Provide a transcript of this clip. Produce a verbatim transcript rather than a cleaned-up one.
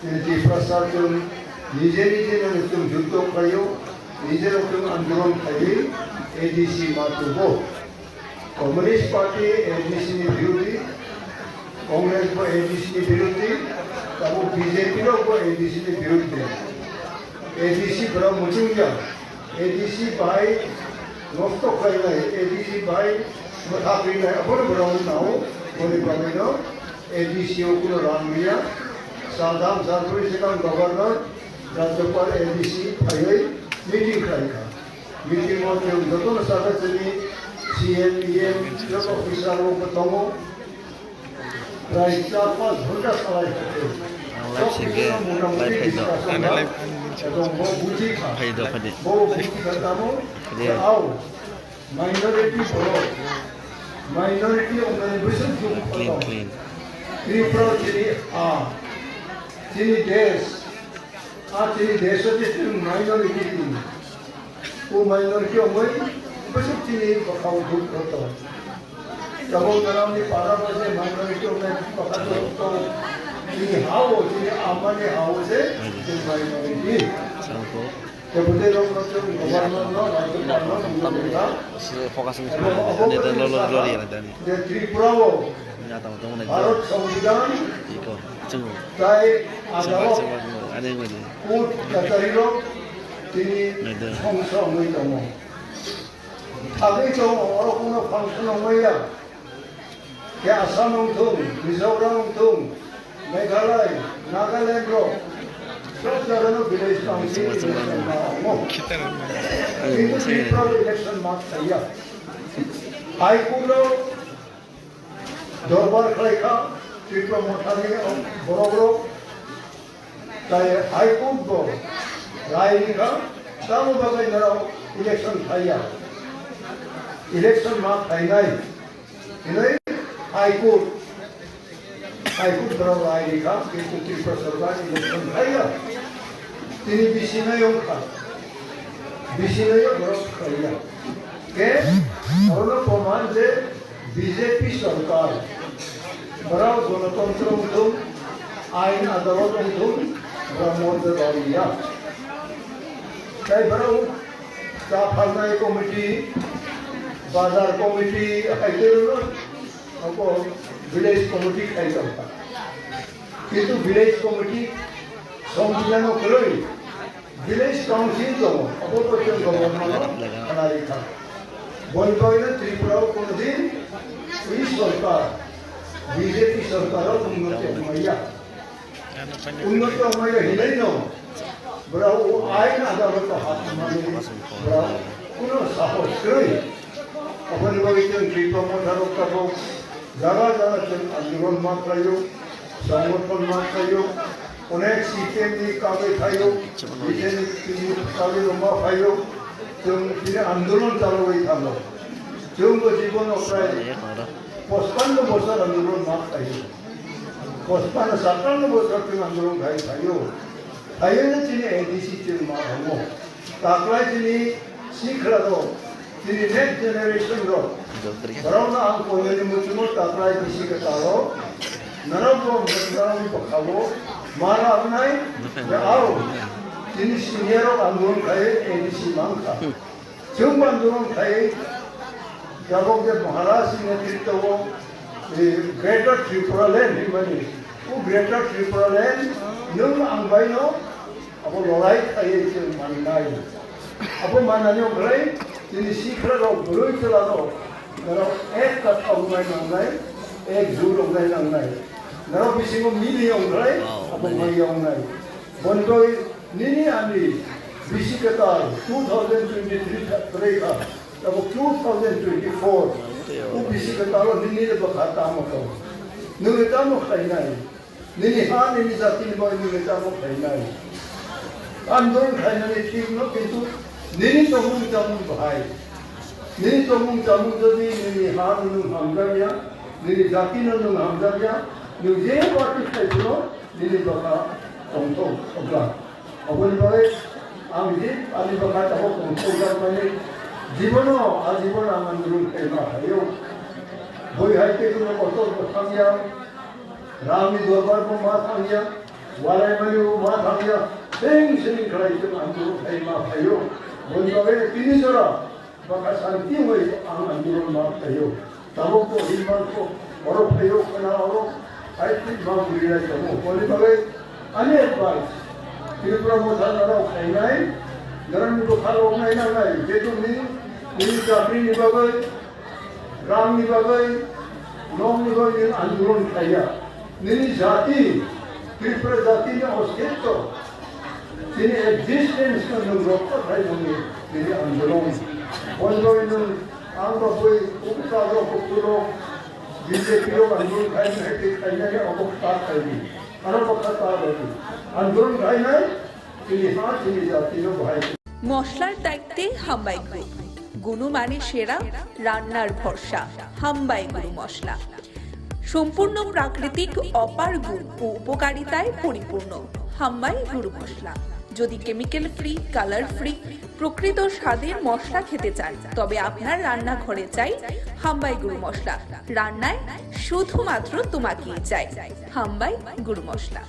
Tiprasa chwng nije nije no chwng juddo khlaio, nije no chwng andolon khlaiwi A D C ma tubo. Communist Party A D C ni birodhi, Congress bo A D C ni birodhi, tamo B J P rok bo A D C ni birodhi. A D C borok muchungya, A D C bai nosto khlainai, A D C bai mwthakrinai, abono borok nao, boni bagwino A D C o kuno rang liya. Sadam Sarpuri Sikang Governor, Rajyapal A D C phaiwi meeting khlaikha. Meeting o chwng jotono sakha chini C M, E M, joto officer rok bo tongo. Prai char panch ghonta salai kha. Ang live singkhe, live phai do. Ani live phai do, phai di. Bo buji kha tamo. Phai di. Au. Minority borok. Minority wngnani bwswk dukh. Clean, clean. Tripura chini ha. Chini desh. A chini desh o je chini minority chini. O minority ongoi bwswk chini bwkhao dukh kotor. Tabuk gwnangni para bo je minority wngnai bwkha dukh kotor. Chini ha o, chini amani ha o je chini minority. Tei bwtwi rok no chwng governor no, rajyapal no, focus ni abo, abo lori, lori, lori, lori. Je Tripura o Bharat Songbidan tei adalat, court kachari rok tini dhongso wngwi tongo. Thagwi tongo, oro kuno function wngmaya. Khe Assam wngthung, Mizoram wngthung, Meghalaya, Nagaland rok, sob jagano village council election ma wngo. Kintu Tripura election ma khaiya. High Court o dorbar khlaikha, Tripura Mothani borok rok. Tai High Court bo rai rikha, tamo bagwi norok election khaiya. Election ma khainai hinwi High Court, High Court borok rai rikha, kintu Tripura Sarkar election khaiya. Tini bisinai wngkha, bisinai borok khaiya. Khe orono proman je B J P sorkar, borok gonotontro wngthung, ain adalot wngthung, borok morjada liya. Tai borok cha phalnai committee, bazar committee, hai khe rwno, abo village committee khai tongkha. Kintu village committee songchilano kwrwi, village council tongo, abo bo chwng government no khanai kha. Boni bagwino Tripura o kono din ui sorkar, B J P sorkar o unnoti wngmaya. Unnoti wngmaya hinwi no, borok o ain adalot o hapmani borok kuno sahos kwrwi. Aboni bagwi chwng Tripura Motha rok tabuk jaga jaga chwng andolon ma khlaio, songgothon ma khlaio. Onek C P M ni kagwi phaio, B J P ni kagwi rwma phaio, chwng tini andolon chalogwi thango. Chwngbo jibono prai pochpanno bosor andolon ma khlaio. Pochpanno, satanno bosor chwng andolon khai phaio. Phaio no chini A D C chwng ma thango. Taklai chini sikla rok, chini next generation rok, borok no ang koinani muchungo taklai bisi kwtal o, norok bo norok ni bwkha o ma labnai, je ao, chini senior rok ang bon khai A D C mankha. Chwng bo ang bon khai Jabok je Maharaj ni netritwo o, eh, Greater Tripura Land hinmani, o Greater Tripura Land nwng ang bai no abo lorai khaiwi chwng mannai. Abo mannani wngkhlai chini sikla rok, bwrwi chwla rok, norok ek katha wngnai nangnai, ek jur wngnai nangnai. Norok bisingo mili wngkhlai abo maya wngnai. Bontoi nini ani bisi kwtal two thousand twenty-three tha-, kwrwi kha, abo two thousand twenty-four. O bisi kwtalo nini le bwkha tamo tong? Nwng le tamo khlainai? Nini ha nini jati ni bagwi nwng le tamo khlainai? Andolon khlainani thik no, kintu nini tongmung chamung bahai. Nini tongmung chamung jodi nini ha no nwng hamjakya, nini jati no nwng hamjakya, nwng je party khlai phano, nini bwkha tongthok wngkha. Aboni bagwi ang je ani bwkha tabuk tongthok jak mani jibono, a jibono ang andolon khaima phaio. Bui hai khe kuno kotor bo thangya, Ramni dorbar bo ma thangya, Walai mani o ma thangya, seng seng khlai chwng andolon khai ma phaio. Boni bagwi tini jora baka santi hoi ang andolon ma phaio. Tabuk bo hinmang ko oro phaio khna oro hai twi ma buri lai tamo. Boni bagwi ani advice, Tripura Motha norok khainai, norokni bwkha rok nai nangnai, jeto nini, nini chakri ni bagwi, rang ni bagwi, nok ni bagwi nini andolon khaiya. Nini jati, Tripura jati ni ostitto, nini existence no nwng rokha khai mani nini andolon. Boni bagwi nwng ang bagwi upsa rok, kukurok, B J P rok andolon khai, khai, khai, khai, khai, obo kha khai di. Aro bwkha ta bagwi andolon khainai, chini ha, chini jati no bahai. মশলার দায়িত্বে হাম্বাই গ্রুপ। গুণমানে সেরা, রান্নার ভরসা। হাম্বাই গুরু মশলা। সম্পূর্ণ প্রাকৃতিক অপার গুণ ও উপকারিতায় পরিপূর্ণ। হাম্বাই গুরু মশলা। যদি কেমিক্যাল ফ্রি, কালার ফ্রি, প্রকৃত স্বাদের মশলা খেতে চান, তবে আপনার রান্নাঘরে চাই হাম্বাই গুরু মশলা। রান্নায় শুধুমাত্র তোমাকেই চাই হাম্বাই গুরু মশলা।